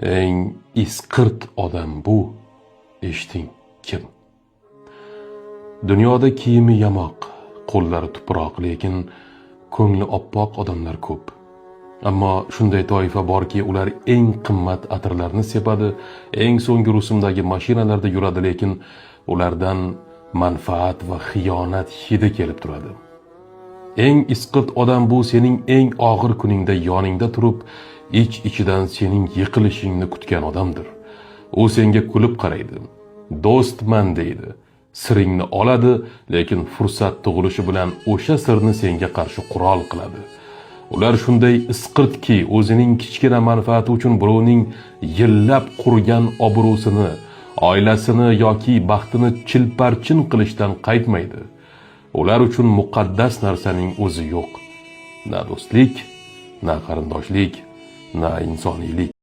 Eng isqirt odam bu, eshiting, kim? Dunyoda kiyimi yamoq, qo'llari tuproq, lekin ko'ngli oppoq odamlar ko'p. Ammo shunday toifa borki, ular eng qimmat atirlarni sepadi, eng so'nggi rusumdagi mashinalarda yuradi, lekin ulardan manfaat va xiyonat hidi kelib turadi. Eng isqirt odam bu sening eng og'ir kuningda yoningda turib, ich ichidan sening yiqilishingni kutgan odamdir. U senga kulib qaraydi, do'stman deydi, siringni oladi, lekin fursat tug'ilishi bilan o'sha sirni senga qarshi qurol qiladi. Ular shunday isqirtki, o'zining kichkina manfaati uchun birovning yillab qurgan obro'sini, oilasini yoki baxtini chilparchin qilishdan qaytmaydi. Ular uchun muqaddas narsaning o'zi yo'q: na do'stlik, na qarindoshlik, na insoniylik.